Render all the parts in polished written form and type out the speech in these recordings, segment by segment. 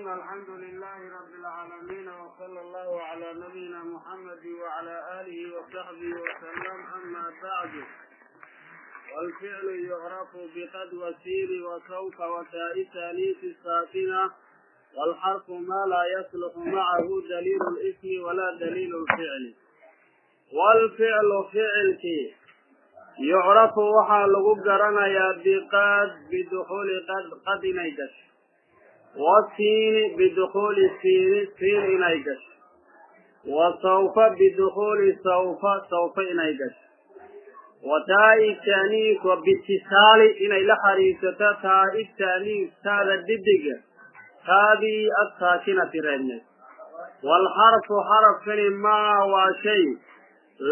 الحمد لله رب العالمين، وصلى الله على نبينا محمد وعلى آله وصحبه وسلم. أما بعد، والفعل يعرف بقد وسين وسوف وتاء التأنيث الساكنة، والحرف ما لا يصلح معه دليل الاسم ولا دليل الفعل. والفعل ficilkii يعرف waxaa lagu garanayaa بقد، بدخول قد، qad inay gasho، والسين، بدخول السين، siin inay gasho، وسوف، بدخول سوف، سوف inay gasho، وتاء التأنيث، وباتصال inay la xariirsato تاء التأنيث, taada dhidiga, taadii الساكنة reebneed. والحرف xarafkani maa waa shay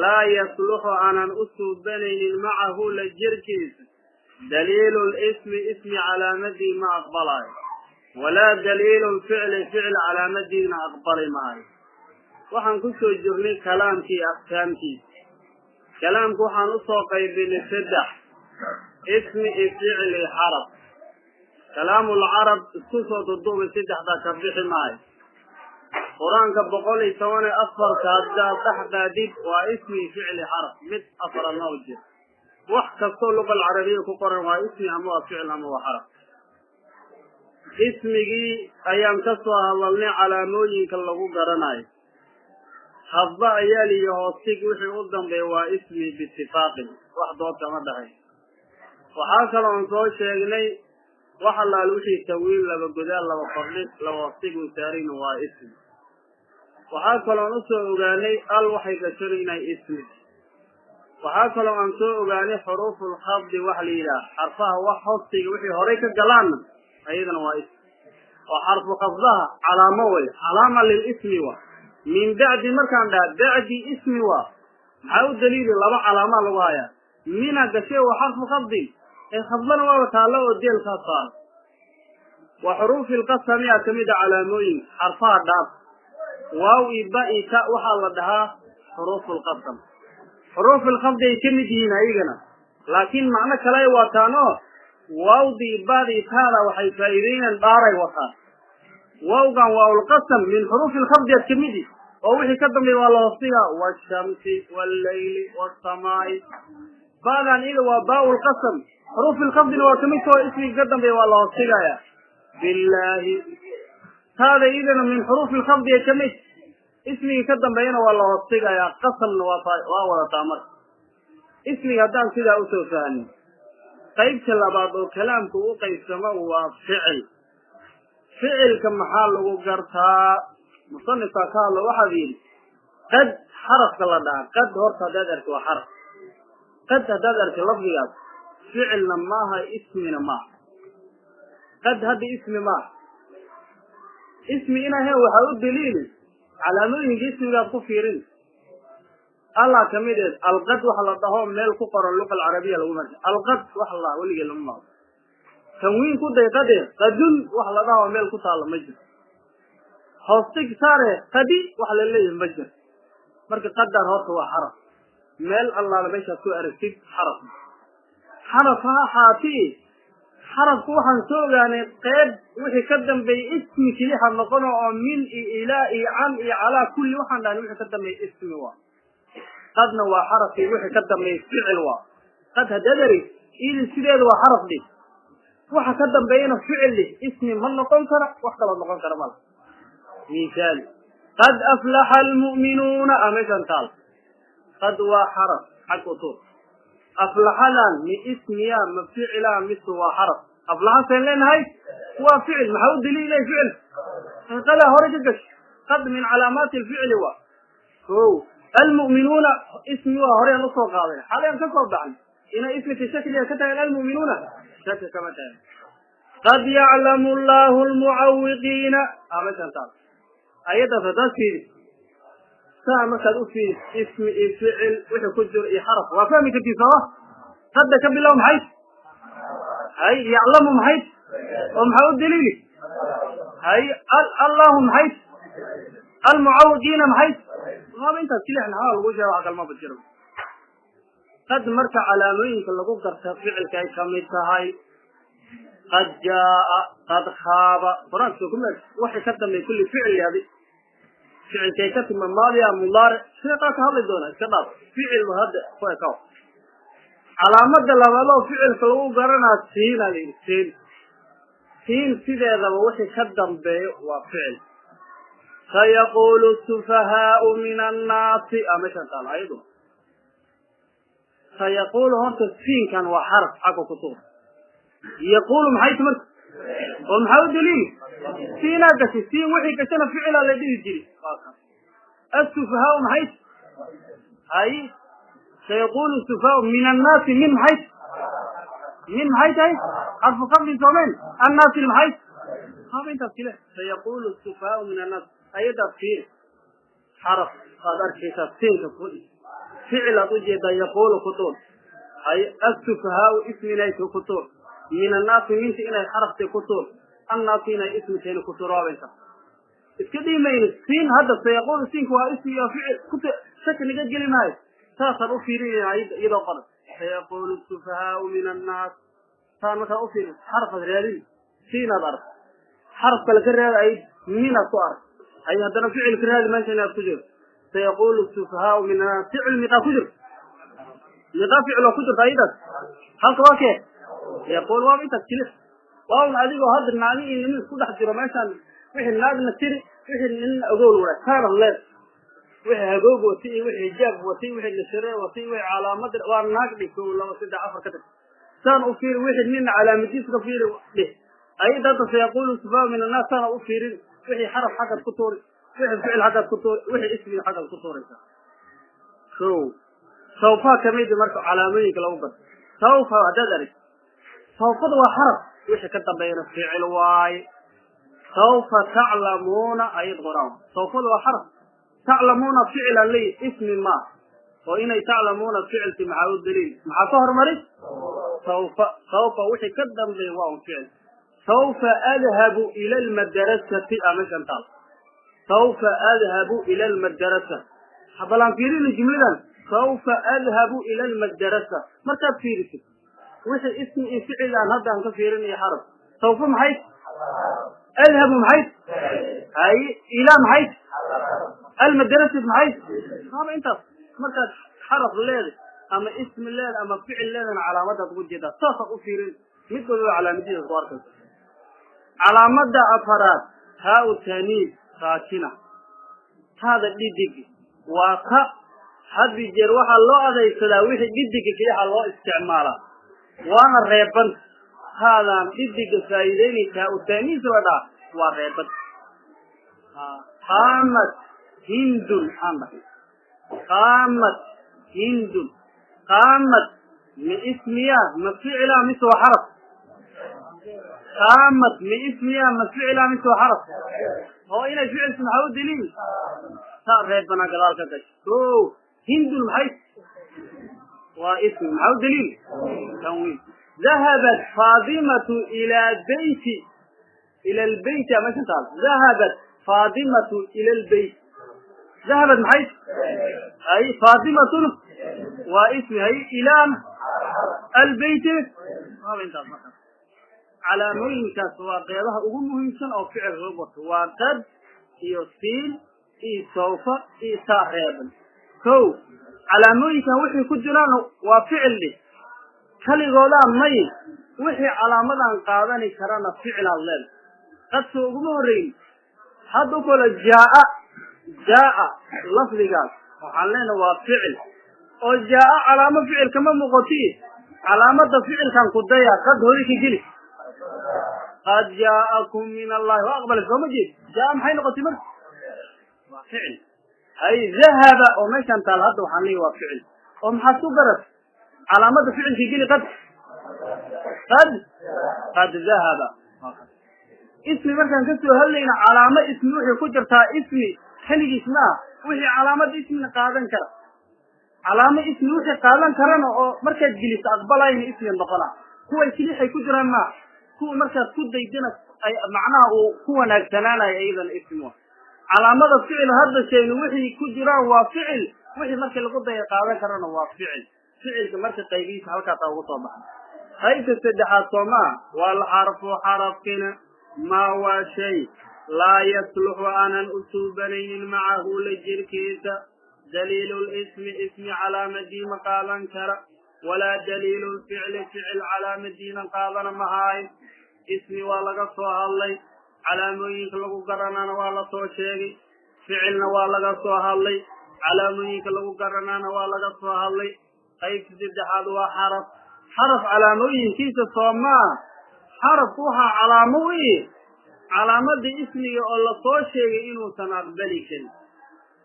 laa يصلح aanan u suubanaynin معه la jirkiisa دليل الاسم, ismi calaamadii ma aqbalayo، ولا دليل الفعل, ficil calaamadiina aqbali maayo. Waxaan ku soo jirnay kalaamkii aqsaamtiisa. Kalaamku waxaan usoo qaybinay saddex: ismi iyo ficil iyo xaraf. Kalaamulcarab isku soo duduubay, saddexdaa ka bixi maayo. Qur-aanka 114-ka haddaad dhex qaadid, waa ismi, ficli, xaraf, mid afara ma u jiro. Wax kastoo luqa alcarabiya ku qoran waa ismi ama waa ficil ama waa xaraf. Ismigii ayaan ka soo hadalnay, calaamooyinka lagu garanayo, hadba ayaal iyo hoostig wixii u dambeeya waa ismi باتفاق, wax dood kama dhahay. Waxaa kaloon soo sheegnay wax allaal wixii tawiil, laba godaal, laba kordhig, laba hoostig uu saarin waa ismi. Waxaa kaloon usoo ogaanay al waxay gashan inay ismi. Waxaa kaloo aan soo ogaanay حروف الخفض waxa la yidhaah, xarfaha wax hoostiga wixii horay ka galaanna ayadana waa ismi, oo xarfu khafdaha calaamo way, علامة للاسم wa. من بعد markaan dhaha bacdi ismi waa, maxaa u daliili? Laba calaamaa lagu hayaa: mina gashe waa xarfu خفض ee khafdana waaba taallo oo deelkaa saara. Wa حروف القسم aa kamid a calaamooyinka, xarfaha dhaaf, waaw iyo ba iyo ta waxaa la dhahaa حروف القسم. حروف الخفض ay ka mid yihiin ayagana, laakiin macno kale ay wataan oo waawdii, badii, taada waxay faa'iideynaan dhaaray wataan. Waawgan واو القسم من حروف الخفض aad kamid yihi, oo wixii ka dambeeya waa la hoostiga: والشمس والليل والسماء. Baadan ida waa باء القسم, حروف الخفض na waa kamid oo ismiga ka dambeeya waa la hoostigaya: بالله. Taada idana من حروف الخفض ay kamid, ismiga ka dambeeyana waa la hoostigaya, qasamna waa wadataa. Marka ismiga haddaan sidaa usoo fahmin, qaybta labaad oo kalaamku u qaybsamo waa ficil. Ficilka maxaa lagu gartaa? Musanifkaa ka hadlo. Waxaad yidhi qad, xarafka la dhahaa qad, horta haddaad arki waa xaraf. Qad haddaad arki lafdigaas, ficilna maaha, ismina maaha. Qad hadda ismi maaha. Ismi in ahayn waxaa u daliili calaamooyinka ismigaad ku fiirin. Allah kamid eed الغد waxa la dhaho meel ku qoran luqa alcarabiya lagu marka الغد wax la dhaha weligee lama maqlo. Tanwiin ku day qade, غدٌ wax la dhaho meel ku taalla ma jiro. Hoostig saare, قدِ wax la leeyahay ma jiro. Marka qadar horta waa xaraf, meel allaala meeshaad ku aragtid xaraf, xaraf ha ahaati. Xarafku waxaan soo ogaanay qeyb wixii ka dambeeyey ismi keliha noqono, oo من iyo إلى iyo عن iyo على kulli waxaan dhahnay wixii ka dambeeyey ismi waa. Qadna waa xarafkii, wixii ka dambeeyey ficil waa. Qad haddaad arag idin sideeda waa xaraf dhig, waxa ka dambeeyana ficil dhig, ismi ma noqon kara, wax kaloo noqon kara mala. Misaal: قد أفلح المؤمنون a meeshan taal. Qad waa xaraf, xag utur. أفلح dan mi ismiya ma ficila mise waa xaraf? أفلح seen leenahay waa ficil. Maxaa u daliilay ficil? Qadaa hore ka gasho. قد من علامات الفعل waa o. المؤمنون ismi waa, horeyaan usoo qaaday, xalayaan ka soo baxnay inay ismika shakliga ka tahay. المؤمنون shaki kama tahay. قد يعلم الله المعوقين a meeshan taal. Ayaddaas haddaad fiidis saa, markaad u fiidis ismi iyo ficil wixii ku jiro iyo xaraf, waa fahmi kartid sooma? Hadda ka bilow, maxay hay? يعلم maxay? Oo maxaa u daliili hay? الله maxay? المعوقين maxay? Waaba intaas kilix naxaa lagu sheega, wax kalmaba jiro. Qad marka calaamooyinka lagu garta ficilka ay kamid tahay. Qad jaa, qad khaaba. Quraanka kuma waxay ka dambeeyay kulli ficil yaadi. Ficilkay ka timi maadi ama mudaaric, sheeqa ka hadli doona, iska dhaaf. Ficil hadda ku ekaw. Calaamada labaad oo ficilka lagu garanaa siin aa layidhi, siin. Siin sideedaba wixii ka dambeeyo waa ficil. Sayaqulu sufahaau min annaasi, aa meeshan taala ayadu. Sayaqulu horta siinkan waa xaraf xagga ku tuur. Yaqulu maxay tahay marka? Oo maxaa u daliil? Siinaa gashay, siin wixii gashana ficilaa la dhihi jiri. Assufahaau maxay hay? Sayaqulu sufahaau min annaasi, min maxay? Min maxay tahay? Xarfu khafdin soomayn. Annaasi maxay? Haba intaas kile. Sayaqulu sufahaau min annaas, ayadaas fiiri. Xaraf aad arkaysaa siinka ku ficil aad ujeedaa yaqulu ku tuur. Hay assufahaau isminay ku tuur. Min annaasi minta inay xaraftay ku tuur. Annaasi inay ismi ku tuur, waaba intaas. Iska dhiimayno siin hadda sayaqulu siinka waa ismi iyo ficil ku shaki naga geli maayo. Saasaan u fiirinayna iyadoo qoran. Sayaqulu sufahaau min annaas, saan markaa u fiirin xarfaad raadin, siinaad arag, xaraf kale ka raadi, ay minaad ku arag, hay haddana ficil ka raadi meesha inaad ku jirto. Sayaqulu sufahaau min annaas, ficil miqaa ku jirto? Miqaa ficil oo ku jirta ayadaas halka waa kee? Yaqul waaba intaas keli. Waa un adigoo hadda naagi iyo nimin isku dhex jiro meeshaan, wixii naagna tiri, wixii ninna ogowl wara saanad leed, wixii hagoog watay iyo wixii hijaab watay, wixii nashare watay, wixii calaamad waa naag dhig, 1, 2, 3, 4 ka tag. Saan u fiiri wixii ninna calaamadiisa ka fiiri dhih. Ayada hadda sayaqulu sufaha min annaas saana u fiirin, wixii xaraf xaggaad ku tuuri, wixii ficil xaggaad ku tuuri, wixii ismiga xaggaad ku tuuraysaa. Kow sawfa kamid marka calaamooyinka lagu garto. Sawfa haddaad arag, sawfada waa xaraf, wixii ka dambeeyana ficil waaye. Sawfa taclamuuna ayad qoraan. Sawfada waa xaraf, taclamuuna ficilan leeyahy, ismi ma oo inay taclamuuna ficilki maxaa u daliil? Maxaa ka hormari? Sawfa. Sawfa wixii ka dambeeya waa un ficil. Sawfa adhabu ila almadrasati, aa meeshan taal. Sawfa adhabu ila almadrasa, habalaan fiirina jumladan. Sawfa adhabu ila almadrasa, markaad fiirisid wixii ismi iyo ficil aan hadda aan ka fiirinayo xaraf. Sawfa maxay? Adhabu maxay? Hay ila maxay? Almadrasati maxay? Haba intaas. Markaad xaraf leedahay ama ismi leedahay ama ficil leedahayna calaamadaad ugu jeedaa, saasaad u fiirin, mid walba calaamadiisa ku arkaysa. Calaamada afaraad taa-u taaniis saakina, taada dhidig waa ta. Had iyo jeer waxaa loo adeegsadaa wixii dhidiga keliya loo isticmaalaa, waana reeban. Taadaan dhidiga faa'iideynay taa-u taaniis la dhaha waa reeban. Qaamat hindun aan dhahay, qaamat hindun. Qaamat ma ismiya ma ficila mise waa xaraf? Qaamat ma ismiya ma ficila mise waa xaraf? Oo inay ficilka maxaa u daliil? Ta reebanaa gadaal ka gashay. O hindun maxay? Waa ismi, maxaa u daliil? Tanwiin. Dhahabat faatimatu ila beyti, ila albeyti aa meeshan taal. Dhahabat faatimatu ila albeyt. Dhahabat maxay? Hay faatimatun waa ismi, hay ilaan albeyti, waaba intaas. Markaas calaamooyinkaas waa qeybaha ugu muhiimsan oo ficil lagu barto, waa qad iyo siin iyo sawfa iyo taa reeban. Kow calaamooyinkan wixii ku jiraan waa ficil dhih kaligoodaa may, wixii calaamadan qaadani karana ficilaad leedahay. Qad soo uguma horreyn. Hadda u kale jaa-a, jaa-a lafdigaas waxaan leenahay waa ficil, oo jaa-a calaamo ficil kama muuqati. Calaamada ficilkan ku daya, qad hori ka geli. Qad jaa'akum min allahi waa aqbalay, soo ma jeed? Jaa maxay noqotay marka? Waa ficil. Hay dhahaba oo meeshan taal hadda waxaan leeyahay waa ficil, oo maxaad ku garat? Calaamada ficilka geli qad, qad, qad dhahaba. Ismi markaan kasoo hadlayna calaamo ismi wixii ku jirtaa ismi keligiis ma ah, wixii calaamada ismina qaadan kara, calaamo ismi wixii qaadan karana oo markaad geliso aqbalayna ismi noqona. Kuway kilixay ku jiraan maaha, kuwa markaad ku daydana ay macnaha uu ku wanaagsanaanayo iyadana ismi wa. Calaamada ficil hadda sheegno wixii ku jiraan waa ficil, wixii markii lagu daya qaadan karana waa ficil. Ficilka marka qaybihiisa halkaasaa ugu soo baxa. Qaybta saddexaad soomaa, walxarfu xarafkina maa waa shay laa yasluxu aanan u suubanaynin macahu la jirkiisa daliilu lismi, ismi calaamadii ma qaadan kara, walaa daliilu lficli, ficil calaamadiina qaadana mahaayo. Ismi waa laga soo hadlay, calaamooyinka lagu garanana waa lasoo sheegay. Ficilna waa laga soo hadlay, calaamooyinka lagu garanana waa laga soo hadlay. Qaybta saddexaad waa xaraf. Xaraf calaamooyinkiisa soomaa, xarafku waxaa calaamo u ihi calaamadda ismiga oo lasoo sheegay inuusan aqbali karin,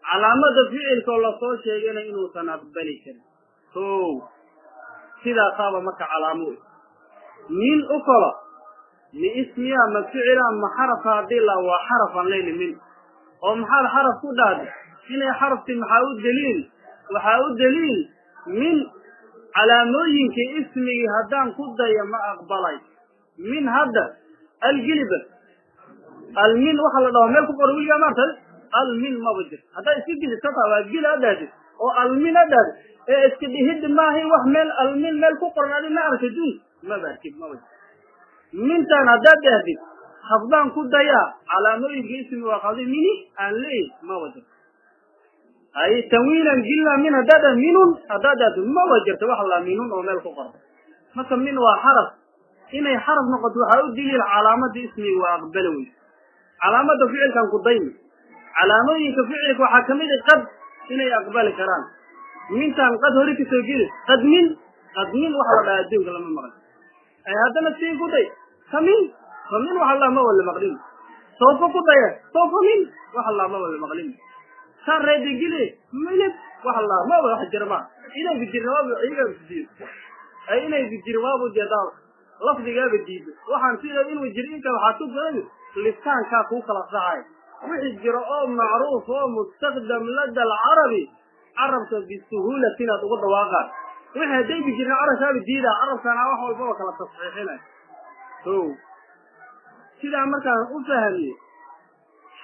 calaamada ficilka oo lasoo sheegayna inuusan aqbali karin. O sidaasaaba marka calaamo u min u kalo mi ismiya ma ficila ma xarafa? Haddii la waa xaraf aan leyni min oo maxaad xaraf ku dhahday? Inay xarafti maxaa u daliil? Waxaa u daliil min calaamooyinkii ismigii haddaan ku dayo ma aqbalay. Min hadda algeliba almin waxa la dhaho meel ku qoro weligaa maarta almin maba jirto. Haddaa iska geli kata waa geli a dhahdid oo almin a dhahdid ee iska dhihidi maahi. Wax meel almin meel ku qoran adi ma arka adduunka, maba arkid, maba jirto. Mintaan haddaad dhahdid haddaan ku dayaa calaamooyinka ismi waa qadi mini aan leeyi maba jirto. Ay tanwiinan gilna min haddaad dhah minun haddaad dhahdo maba jirto wax la minun oo meel ku qoran. Marka min waa xaraf. Inay xaraf noqoto waxaa u daliil calaamada ismiga waa aqbala wey. Calaamada ficilkan ku daymi, calaamooyinka ficilka waxaa kamid a qad inay aqbali karaan. Mintaan qad hore kasoo geli, qad min, qad min waxa la dhaha adduunka lama maqli. Ay haddana siin ku day kamin, kamin waxa la ma wala maqlin. Sawfa ku daya, sawfa min waxa la ma wala maqlin. San reedigili milib waxa la ma wax jira ma inay bijirna waaba iyaga diido. Ay inay bijir waaba jeedaa lafdigaaba diido. Waxaan sida inuu jiro inka waxaa ku garan lisaankaa kuu kala saxay wixii jiro oo macruuf oo mustaqdam lada alcarabi, carabka bisuhuulati inaad ugu dhawaaqaan. Wixii hadday bijirna carabkaaba diidaa, carabkaana wax walbaba kala tasxiixinay. O sidaa markaan u fahmiye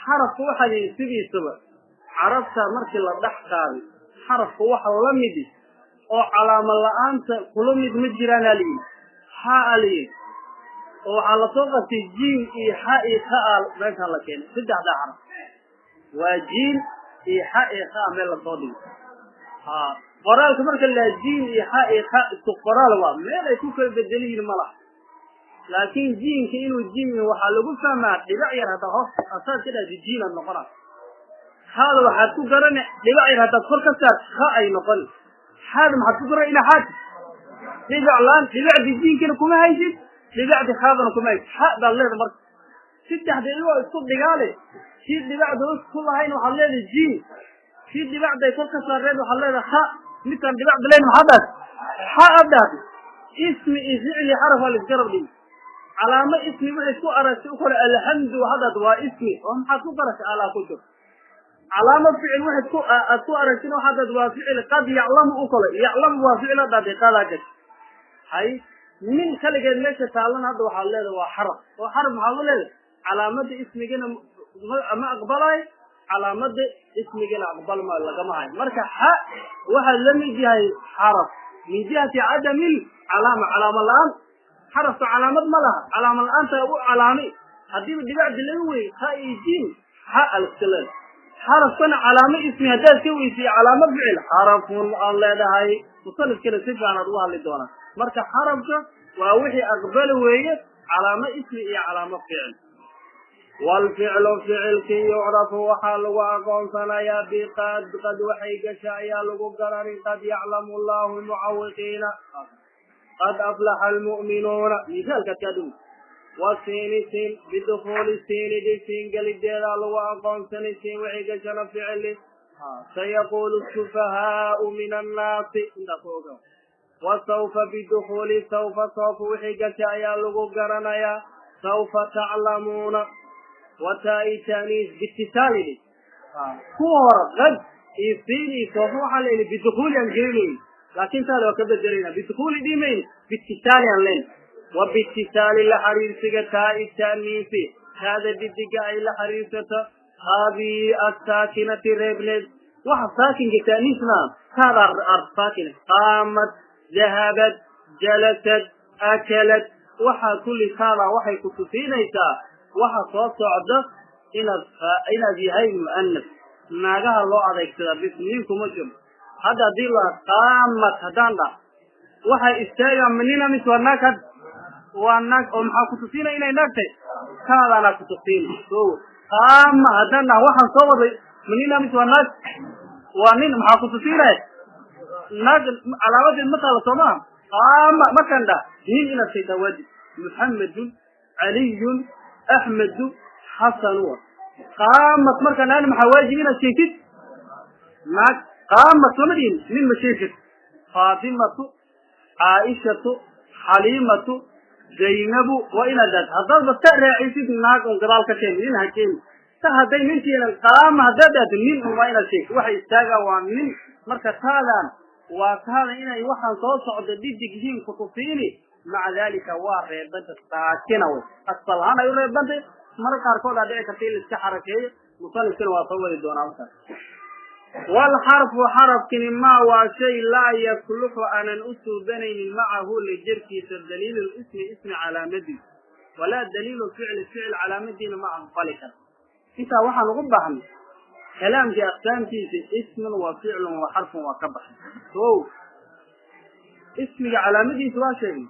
xarafka waxaa yihi sidiisaba carabta markii la dhex qaaday xarafka waxa la midi oo calaamo la-aanta kula mid ma jiraan alayidhi, xaa alayidhi, oo waxaa lasoo qabtay jiim iyo xa iyo ka a meeshaan la keenay. Saddexdaa xaraf waa jiim iyo xa iyo ka a meel lasoo dhigay. Ha qoraalka marka la jiim iyo xa iyo ka isku qoraal waa meel ay ku kala bedel yihiin ma laha, laakiin jiimka inuu jiim yahay waxaa lagu fahmaa dhibac yar haddaa hoos asaad ka dhahdi jiim aad noqona. Haada waxaad ku garani dhibac yar haddaad kor ka saart ha ay noqoni. Xaada maxaad ku garan ina xaad dhibac laan, dhibacdi jiinkana kuma haysid, dhibacdi haadana kuma haysid, xa baad leedahay. Marka saddexda iyagoo isku dhigaale, kii dhibacda hoos ku lahayn waxaad leedahay jiim, kii dhibacday kor ka saarreed waxaad leedahay ha, midkaan dhibacda lahayn maxaad dhahay? Xa aad dhahday. Ismi iyo ficli xaraf aa laisgarab dhigi. Calaamo ismi wixii ku aragtay u kore alxamdu hadad waa ismi oo maxaad ku garatay? Alaa ku jir. Calaamo ficil waxaad ku aad ku aragtin waxaad waa ficil qad yaclamu u kale, yaclamu waa ficil haddaad qadaa gashay. Hay min kaligeed meesha taalan hadda waxaad leedahay waa xaraf oo xaraf maxaad u leedahay? Calaamada ismigana ma aqbalayo, calaamada ismigana aqbal maayo, lagama hayo. Marka xa waxaa la mid yahay xaraf min jihati cadamil calaama, calaamo la-aan. Xarafka calaamad ma laha, calaamo la-aanta u calaamay haddiiba dhibacdi laga wey ha iyo jiim xa aliska leeda. Xarafkana calaamo ismi haddaad ka weysay calaamo ficil xarafun aad leedahay. Musanifkana si fiican aad uga hadli doonaa. Marka xarafka waa wixii aqbali weeye calaamo ismi iyo calaamo ficil. Waalficlu ficilkii yucrafu waxaa lagu aqoonsanayaa biqad, qad waxay gasha ayaa lagu garani. Qad yaclamu allahu lmucawiqiina, qad aflaxa almu'minuuna, misaalkaad kaa dhumi. Wasiini siin bidukuuli siini di siin gelideedaa lagu aqoonsanay, siin waxay gashana ficili. Sayaqulu sufahaau min annaasi intaa ku oga. Wasawfa bidukuuli sawfa, sawfa wixii gasha ayaa lagu garanayaa, sawfa taclamuuna. Wataa-i taaniis biitisaali kuwa hore qad iyo siin iyo sawfa waxaan leyna bidukuuli aan gelinayn, laakin taada waa ka bedelayna, bidukuuli dhimayn, biitisaali aan leyna. Wa biitisaali la xariirsiga taa-i taaniisi, taada dhidiga ay la xariirsato haadii asaakinati reebneed. Waxa saakinka taaniisna taada ar saakina, qaamad, dahabad, jalasad, Akalad waxaa kulli taada waxay ku tusiinaysaa waxa soo socda inaad yahay mu'anas. Naagaha loo adeegsadaa bis, ninkuma jiro. Hadda haddii la qaamat haddaan dhah, waxay istaagaan manina mis waa naag? Had waa naag oo maxaa kutusiinaya inay naag tahay? Taadaanaa kutusiina. So qaama haddaan dhah, waxaan soo waday manina mis waa naag? Waa nin. Maxaa kutusiinaya naag? Calaamadeed ma taala, soo maha? Qaama markaan dhah, nin inaad sheegtaa waajib. Muxamedun, Caliyun, Axmedu, Xasanu. Qaamat markaan dhahna, maxaa waajib inaad sheegtid? Naag. Qaamat lama dhihin, nin ma sheegi karti. Faatimatu, Caaishatu, Xaliimatu, Zaynabu waa inaad daad. Haddaadba ta raacisid, naag un gadaal ka keeni, nin ha keeni. Ta hadday ninkiinan qaama haddaad daado, nin un waa inaad sheegto. Waxa istaagaa waa nin. Marka taadaan waa taada inay waxaan soo socda dhidig yihiin kutusiini. Maca dalika waa reebanta, saakina wey asal ahaan ay u reebantay. Marar qaarkood aa dhici karta in la iska xarakeeyo. Musanifkina waa soo wadi doonaa markaas. Walxarfu xarafkini maa waa shay laa yasluxu aanan u suubanaynin macahu lijirkiisa daliilu ismi, ismi calaamadiis, walaa daliilu ficli, ficil calaamadiina ma anfali karo. Intaa waxaan ugu baahnay kalaamkii aqsaamtiisa ismun wa ficlun wa xarfun waa ka baxay. O ismiga calaamadiisa waa sheegnay,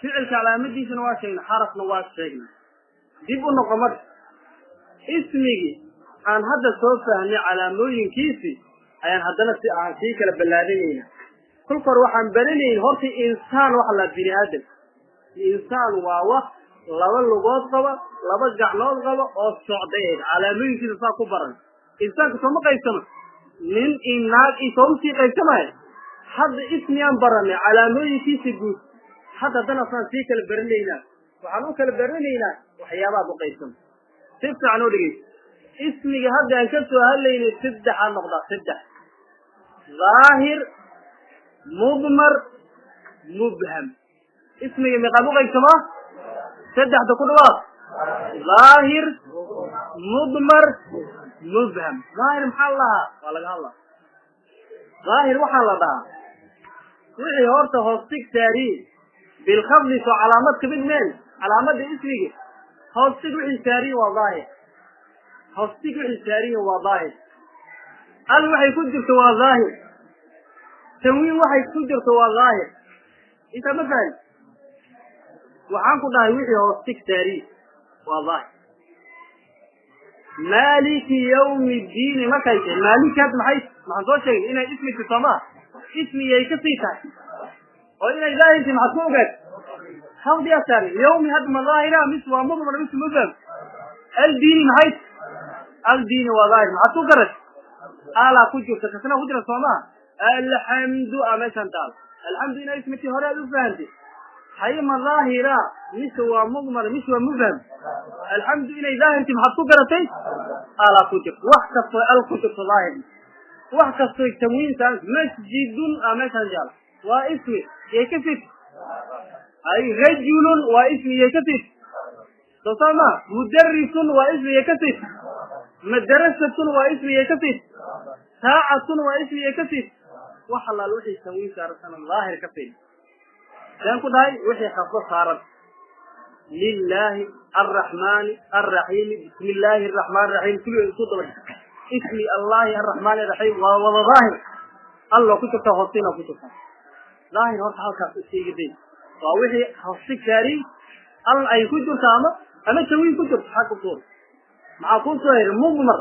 ficilka calaamadiisana waa sheegnay, xarafna waa sheegnay. Dib u noqo marka, ismigii aan hadda soo fahnay calaamooyinkiisii ayaan haddana si aan sii kala ballaadinayna. Kolka hore waxaan baranayn horta insaan waxa la bini aadam. Insaan waa wax laba lugood qaba, laba gacnood qaba oo socday ahayd. Calaamooyinkiisa saa ku baran. Insaanka sooma qaybsama nin i naag i sooma sii qaybsamaya. Hadda ismiyaan baranay calaamooyinkiisa guud. Hadda haddana saan sii kala baranaynaa, waxaan u kala baranaynaa waxyaabaad u qaybsama. Si fiican oo dhegeysa. Ismiga hadda aan ka soo hadlaynay saddexaa noqdaa, saddex: daahir, mudmar, mubham. Ismiga meeqaad u qaybsamaa? Saddexda ku dhawaaq: daahir, mudmar, mubham. Daahir maxaa la dhahaa? Waa laga hadlaa. Daahir waxaa la dhahaa wixii horta hoostig saariye bilkhafdi, soo calaamad kamid meen calaamada ismiga. Hoostig wixii saariye waa daahir. Hoostig wixii saariye waa daahir. Al waxay ku jirto waa daahir. Tanwiin waxay ku jirto waa daahir. Intaa ma fahmi? Waxaan ku dhahay wixii hoostig saariye waa daahir. Maaliki yawmi ddiini markay tahay maaliki, hadda maxay maxaan soo sheegnay? Inay ismigta, soomaa? Ismigay kasii tahay oo inay daahirti maxaad ku ogaad? Khafdiyaa saaray. Yawmi hadda ma daahira mise waa mudmar mise mubham? Aldiini maxay? Aldiini waa daahir. Maxaad ku garat? Alaa ku jirta, kasna ku jira, soo maha? Alxamdu a meeshan taal, alxamdu inay ismitii hore aad u fahantay. Haye, ma daahira mise waa mudmar mise waa mubham? Alxamdu inay daahirti maxaad ku garatay? Alaa ku jirto. Wax kastoo al ku jirto daahir. Wax kastoo tanwiintaan, masjidun a meeshan jaal waa ismi, yay ka sid. Ay rajulun waa ismi, yay ka sid, soo saa ma? Mudarisun waa ismi, yay ka sid. Madrasatun waa ismi, yay ka sid. Saacatun waa ismi, yay ka sid. Wax allaal wixii tanwiin saarasana daahir ka sid. Saan ku dhahay, wixii khafdo saaran, lilahi, alraxmani alraxiimi, bismi illaahi araxmaan raxiim, kulli isku daba ismi allahi arraxmaan araxiim waa wada daahir. Allo ku jirta, hoostina ku jirta daahir. Horta halkaas iskaga day, waa wixii hoosti saari al ay ku jirto ama tanwiin ku jirto. Xag ku tuur. Maxaa ku soo heri? Mudmar.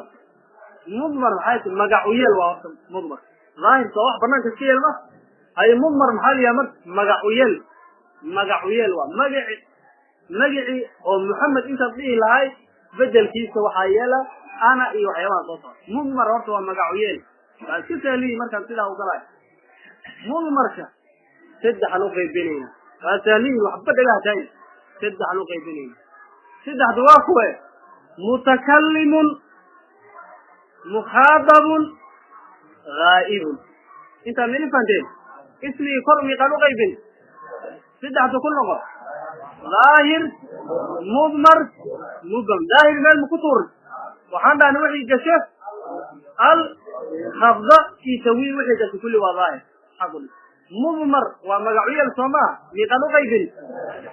Mudmar maxay tahay? Magac u yeel waa horta mudmar. Daahirka waa wax banaanka iska yeel ma hay. Mudmar maxaa la yihaha? Marka magac u yeel, magac u yeel waa magaci oo Muxamed intaad dhihi lahay bedelkiisa waxaa yeela ana iyo waxyaabaha soo socda. Mudmar horta waa magac u yeel, waa iska sahliyi markaan sidaa ugalay. Mudmarka saddexan u qaybinayna, waa sahliyi, waxba dhagaha tahay. Saddexan u qaybinayna, saddexda waa kuwe: mutakallimun, mukhaadabun, ghaa'ibun. Intaa mili fahanteen? Ismigii kor miiqaan u qaybin? Saddexda ku noqo: daahir, mudmar, mubham. Daahir meel ma ku tuurin? Waxaan dhahna wixii gasho al khafda iyo tawiin, wixii gasho kulli waa daahir. Xaqu Mudmar waa magacyal soo maa, miiqaan u qaybin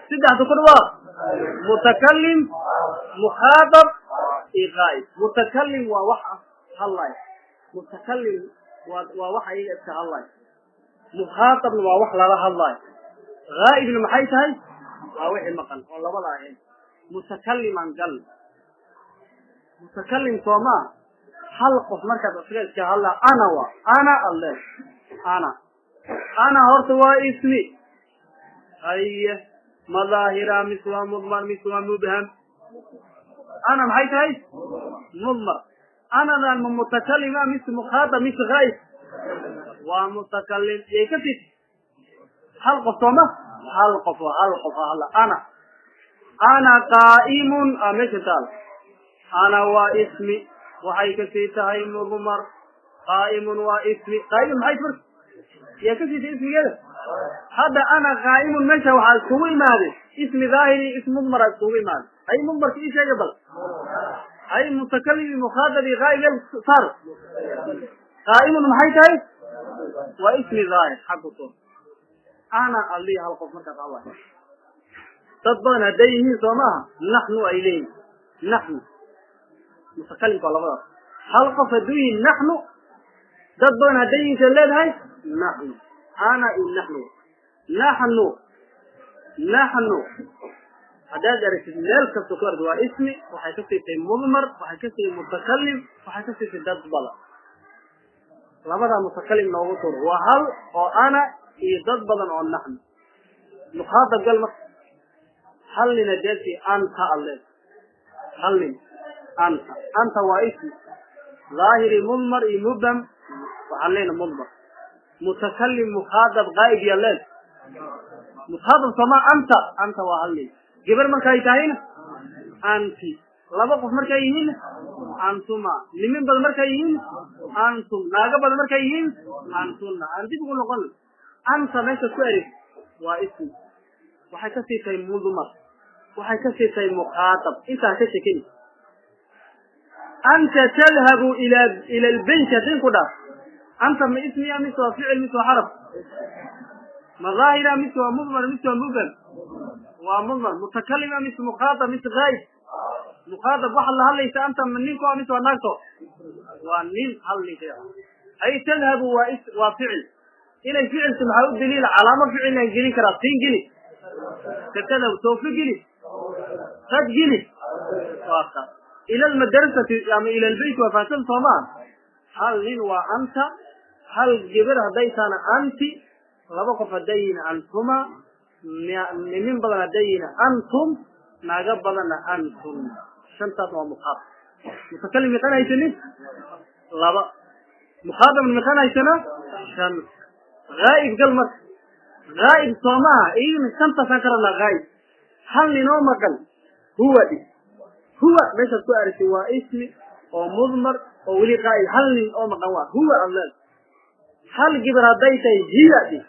saddexda ku dhawaaq: mutakalim, mukhaatab iyo qaa'ib. Mutakalim waa wax hadlay, mutakalim waa wax ayaga iska hadlay, mukhaatabna waa wax lala hadlayo, ghaa'ibna maxay tahay? Waa wixii maqan oo labada ahayn. Mutakaliman gal, mutakalim soo maa, hal qof markaad isaga iska hadlaa, ana wa ana alle ana. Ana horta waa ismi, haye, madaahira mis waa mudmar mis waa mubham? Ana maxay tahay? Mudmar. Anadan ma mutakalima mis mukhaatab mis ghaa'ib? Waa mutakalim. Yay ka tit hal qof sooma, hal qof, hal qof hadla. Ana, ana qaa'imun a meesha taal. Ana waa ismi, waxay kasii tahay mudmar. Qaa'imun waa ismi, qaa'imun maxay marka yaa kasii tahay ismigeeda? Hadda ana qaa'imun meesha waxaa iskugu imaaday ismi daahiri, ism mudmara iskugu imaaday. Hay, mudmarka ii sheega bal. Hay, mutakalimi, mukhaatabi, ghaa'ib saar. Qaa'imun maxay tahay? Waa ismi daahir xaggu soo. Ana alli hal qof markaas hadlay. Dad badan hadday yihiin soo maaha, naxnu ay leeyihin. Naxnu mutakalimka waa labadaas. Hal qof hadduu yihin naxnu, dad badan hadday yihiin see leedahay? Naxnu. Ana iyo naxnu. Naxnu, naxnu haddaad aragtid meel kasta ku argid waa ismi, waxay ka siitay mudmar, waxay ka siitay mutakalim, waxay ka siitay dad badan. Labadaa mutakalim noogu tur waa hal oo ana iyo dad badan oo naxnu. Mukhaatab gal marka, hal nin hadeesi anta alle, hal nin anta. Anta waa ismi daahiri, mudmar iyo mubham? Waxaan leenahay mudmar. Mutakalim, mukhaatab, qaa'ib yaa leen? Mukhaatab sooma anta. Anta waa hal nin. Gabar markay tahayna anti, laba qof markay yihiin antuma, nimin badan markay yihiin antum, naago badan markay yihiin antunna. Aan dib ugu noqon. Anta meesha ku erig waa ismi, waxay kasii tahay mudmar, waxay kasii tahay mukhaatab. Intaa ka shekin. Anta tadhabu ila albayt hadin ku dhaaf, anta ma ismiya mise waa ficil mise waa xaraf? Ma daahira mise waa mudmar mise waa mubham? Waa mudmar. Mutakalima mise mukhaatab mise ghaayib? Mukhaatab. Waxaad la hadlaysa anta ma ninku mise waa naagto? Waa nin, hal nin ka. Ay tadhabu waa is waa ficil. Inay ficilta maxaa u daliila? Calaamo ficil aan gelin karaa, siin geli, katadhabu, tawfi geli, qad geli, waa ka ila almadrasati ama ila albayt. Waa fahamsan soomaa? Hal nin waa anta, hal gabar hadday tahana anti, laba qof hadday yihiin antuma, nimin badan hadday yihiin antum, naago badanna antum. Shantaas waa mukhaatab. Mutakalim miqan haysanin laba, mukhaatabna miqan haysana shan. Ghaa'ib gal marka. Ghaa'ib soo maaha, iyagana shantaasaan ka rabnaa. Ghaa'ib hal ninoo maqan huwa dhig. Huwa meeshaad ku aragtay waa ismi oo mudmar oo weli qaa'ib, hal nin oo maqan waa huwa aad leedahay. Hal gabar hadday tahay hiya dhig,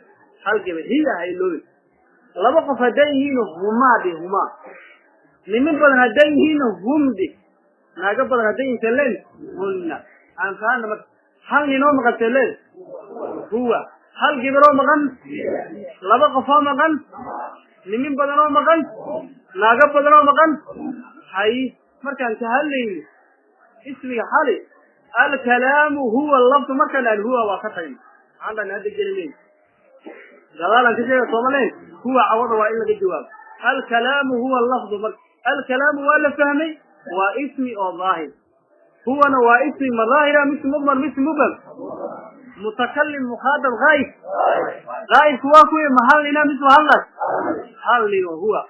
hal gabar hiya ha iloobin. Laba qof hadday yihiin humaa dhig, humaa. Nimin badan hadday yihiin hum dhig. Naago badan hadday yihiin seleen hunna. Aan fahanna marka. Hal ninoo maqan seleen huwa, hal gabaroo maqan, laba qofoo maqan, nimin badan oo maqan, naago badan oo maqan. Hay, markaan ka hadlayno ismiga xali, alkalaamu huwa lafdu markaan aan huwa waa ka tagna, maxaan dhan hadda gelinayn, gadaalaan ka sheega soomaleyn. Huwa cawada waa in laga jawaabo. Alkalaamu huwa lafdu marka, alkalaamu waa la fahmay, waa ismi oo daahir. Huwana waa ismi, ma daahira mise mudmar mise mubham? Mutakalim, mukhaatab, ghaayib. Ghaayibku waa kuwi? Ma hal nina mise waa hal naag? Hal nin oo huwa.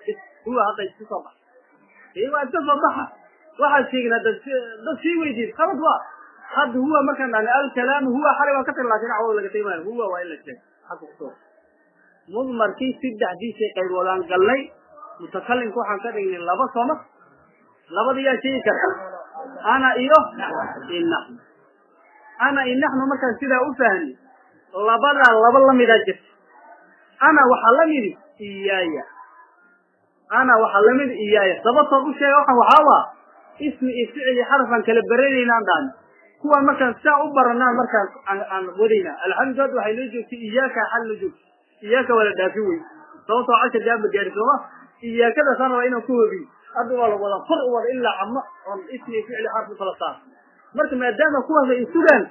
Huwa hadda iska soo baxa, waa iska soo baxa. Waxaad sheegin hadda dad sii weydiid khalad waa. Hadda huwa markaan dhahna alkalaamu huwa xalay waa ka tag, laakin cawada laga tegi maayo. Huwa waa in la sheego xagga kusoo. Mudmarkii saddexdiisay qayboodaan galnay. Mutakalimka waxaan ka dhignay laba sooma. Labada yaa sheegi karta? Ana iyo inaxnu. Ana inaxnu markaan sidaa u fahmi, labadaa laba lamidaa jirta. Ana waxaa lamidi iyaaya, ana waxaa lamid iyaaya. Sababtood u sheega waxaan waxaa waa ismi iyo ficil iyo xarafaan kala beranaynaan dhahni. Kuwaan markaan saa u baranaa markaan aan wadaynaa. Alxamdu, hadda waxay noo joogtay iyaaka, xal noo joogtay iyaaka waa la dhaafin wey, sababtoo cashar gaama gaari sooma. Iyaakadaasaan rabaa inaan ku hobiyo. Hadda waa la wada kor u wada ilaa cama oon ismi, ficli, xarf u kala saar. Marka maadaama kuwaas ay sugaan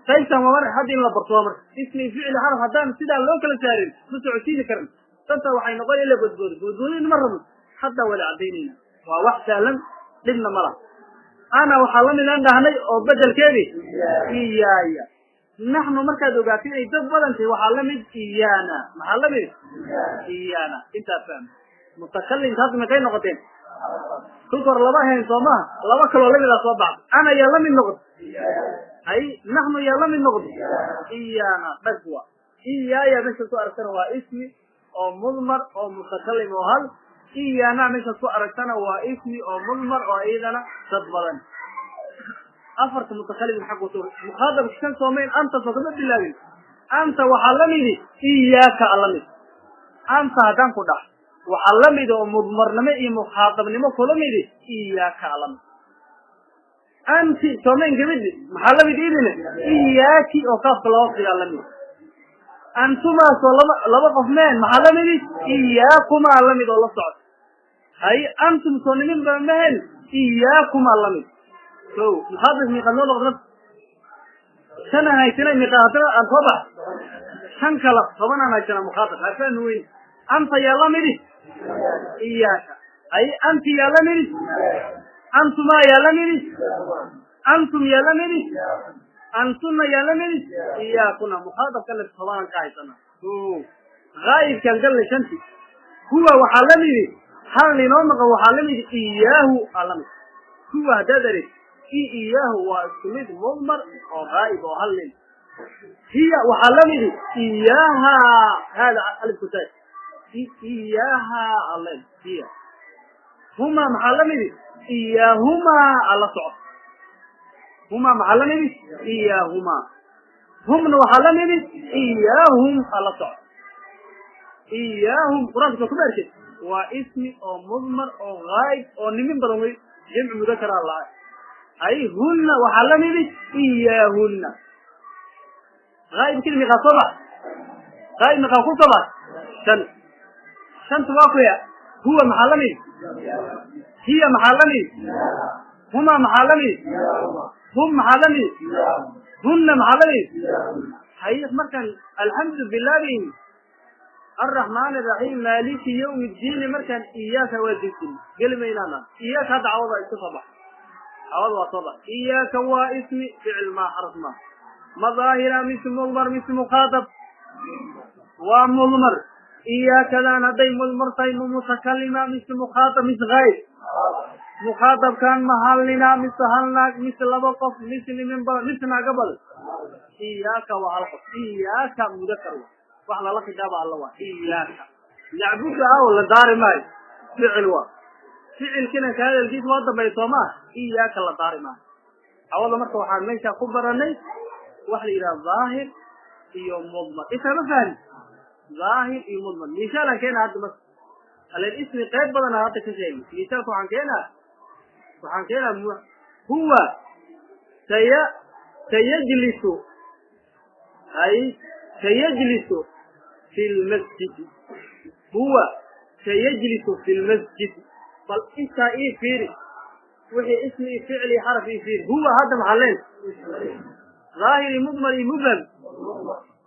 qaybtan waa mar hadda in la barto waa marka ismi, ficli, xarf haddaan sidaa loo kala saarin ma socodsiini karan. Tanta waxay noqon in la bodboodo, bodboodin ma rabno. Hadda wada cadaynayna, waa wax sahlan, dhibna ma laha. Ana waxaa lamid aan dhahnay oo bedelkeedii iyaaya. Naxnu markaad ogaato inay dad badan tahay, waxaa lamid iyaana. Maxaa lamid? Iyaana. Intaa fahma. Mutakalimka hadda maxay noqoteen? Kolka hore laba hayn soo maha, laba kaloo lamidaa soo baxda. Ana yaa lamid noqdo? Hay, naxnu yaa lamid noqdo? Iyaana. Dhagwa iyaaya meeshaad ku aragtana waa ismi oo mudmar oo mutakalim oo hal. Iyaana meeshaad ku aragtana waa ismi oo mudmar oo iyadana dad badan. Afarta mutakalim xaq wato mukhaadabka kan soomayn anta soo kama bilaabin. Anta waxaa lamidi iyaaka a lamid. Anta haddaan ku dhax, waxaa lamid oo mudmarnimo iyo mukhaadabnimo kula midi iyaaka a lamid. Anti soomayn gabadhi, maxaa lamid idina? Iyaaki oo kaafka loo dhigaa lamid. Antumaasoo laba qof meen, maxaa lamidi? Iyaakumaa lamid oo la socda. Hay, antum soo nimin ba mehen, iyaakumaa lamid. So mukhaatab miiqaad noo noqda? Shan aan haysanay miiqaad haddana aan soo bax shan kala 10 aan haysanaa. Mukhaatab ha fahmi weyn. Anta yaa lamidi? Iyaaka. Hay, anti yaa lamidi? Antumaa yaa lamidi? Antum yaa lamidi? Antuna yaa lamidi? Iyaakuna. Mukhaatabka le 10 aan ka haysanaa. O haayibkaan galnay shanti. Huwa waxaa lamidi hal ninoo maqan, waxaa lamidi iyaahu aa lamid. Huwa haddaad areg i iyaahu waa isku mid, mudmar oo haayib oo hal nin. Hiya waxaa lamidi iyaaha, hada alifku taag, iyaaha ale hiya. Huma maxaa lamidi? Iyaahumaa ala socod. Huma maxaa lamidi? Iyaahumaa. Humna waxaa lamidi iyaahum ala socod. Iyaahum qur-aanka soo kuma arkay? Waa ismi oo mudmar oo haayib oo nimin badan wey, jamcu mudakara lahay. Hay, hunna waxaa lamidi iyaahunna. Haayibkii miqaa soo bax? Haayib miqaa ku soo bax? Shan. Shanta waa kuya. Huwa maxaa lamid? Hiya maxaa lamid? Huma maxaa lamid? Hum maxaa lamid? Hunna maxaa lamid? Hay, markaan alxamdu bilaabayn alraxmaan araxiim maaliki yawm iddiini, markaan iyaaka waa degsin geli maynaana. Iyaaka hadda cawada iska soo bax, cawada waa soo bax. Iyaaka waa ismi, ficil maa, xaraf maa, ma daahira mise mudmar mise mukhaatab? Waa mudmar. Iyaakadan hadday mudmar tahay, ma mutakalima mise mukhaatab mise hayb? Mukhaatabkan ma hal nina mise hal naag mise laba qof mise nimin badan mise naaga badan? Iyaaka waa hal qof. Iyaaka mudakar wa, wax lala khidaaba alla waa iyaaka. Nacbudu aw la daari maayo, ficil waa ficilkina ka hadalkiisa waa dambay soo maa. Iyaaka la daari maayo cawada. Marka waxaan meesha ku baranay waxa la yidhaha daahir iyo mudmar. Intaa ma fahmi? Daahir iyo mudmar misaalaan keena hadda. Marka alen ismi qayb badana hadda ka sheegay, misaalka waxaan keenaa huwa sayajlisu, hay, sayajlisu fi lmasjidi. Huwa sayajlisu fi lmasjid. Bal intaa ii fiiri, wixii ismi iyo ficil iyo xaraf ii fiiri. Huwa hadda maxaa leen? Daahir iyo mudmar iyo mubham,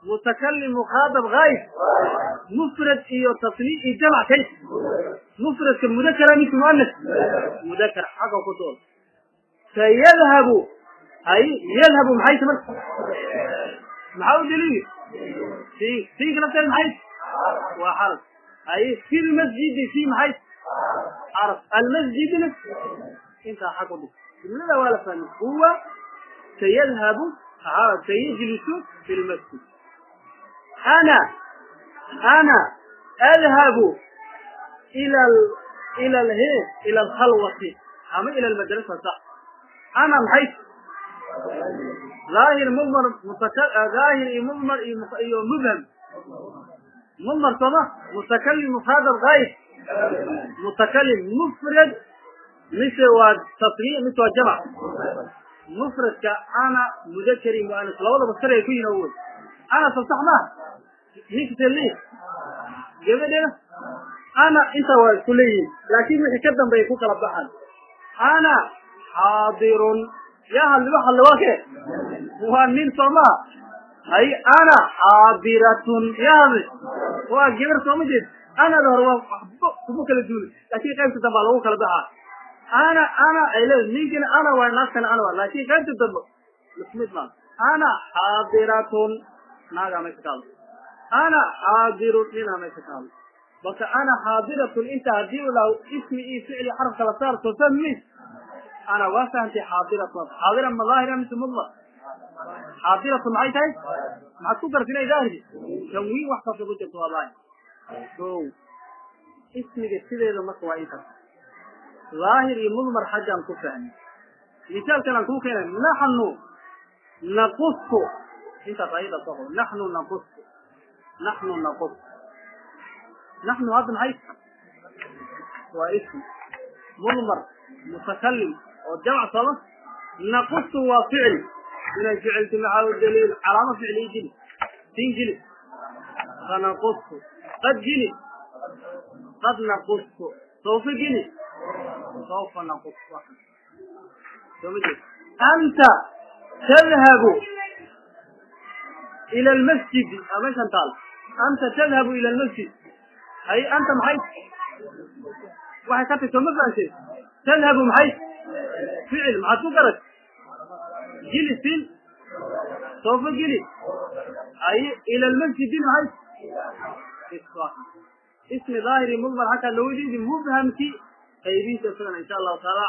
mutakalim, mukhaatab, gaayb, mufrad iyo tasniif iyo jamc. Kay mufradka mudakara mise muanas? Mudakar xagga ku tool. Sayadhabu, hay, yadhabu maxay ta marka? Maxaa u daliili? Si siinka nafteeda maxay? Waa xaraf. Hay, fi lmasjidi, fi maxay? Xaraf. Almasjidna intaa xag u dhig. Jumlada waa la fahmay. Huwa sayadhabu, sayajlisu fi lmasjid. Ana adhabu ila alkhalwati ama ila almadrasa, sax. Ana maxay? Daahir, mudmar, daahir iyo mudmar iyo mubham. Mudmar sooma? Mutakalim, mukhaatab, gaayb. Mutakalim, mufrad mise waa tasniya mise waa jamc? Mufradka ana mudakari muanas labadaba sare ay ku yihiin awood. Ana soo sax ma ninka tali gabadhana ana inta waa isku leeyihiin, laakiin wixii ka dambeeya ku kala baxan. Ana xaadirun, yaa hadli waxa la wake waa nin sooma. Hay ana xaadiratun, yaa hadli waa gabar sooma jeed. Anada hore waa waxba kuma kala duuli, laakiin qaybta dambe lagu kala baxaa. Ana ana ay leedahay ninkina ana waa, naagtana ana waa, laakiin qaybta dambe ismid maa. Ana xaadiratun, naagaa meesha ka hadlo. Ana xaadirun, ninaa meesha ka hadlo. Marka ana xaadiratun inta hadii uu laho ismi iyo ficli xaraf kala saar, soo fahmi ana waa fahantay. Xaadiratun, xaadira ma daahira mise mudmar? Xaadiratun maxay tahay? Maxaad ku garatay inay daahir? Tanwiin wax kasta ku jirto waa daahir. Ko ismiga sideeda marka waa intaas daahir iyo mudmar xaggaan ku fahmay. Misaalkan aan kuu keenay, naxnu naqusu, intaas ayada soo qabo. Naxnu naqusu, naxnu naqusu, naxnu hadda maxay waa ismi mudmar mutakalim oo jamc sooma. Naqusu waa ficil, inay ficilti maxaa u daliil? Calaamo ficli jili sin jili sanaqusu, qad jili qad naqusu, sawfa jili sawfa naqus. Soo ma jeed? Anta tadhabu ila almasjidi, meeshan taal. Anta tadhabu ila almasjid, hay anta maxay waxay ka tahy? Soo ma fahanteen? Tadhabu maxay ficil, maxaad ku garat? Jili sin sawfa jili ay ila almasjidi maxay ismi daahiri mudmar xataa loo jeedi mubhamki qaybinta sidan insha allahu taala.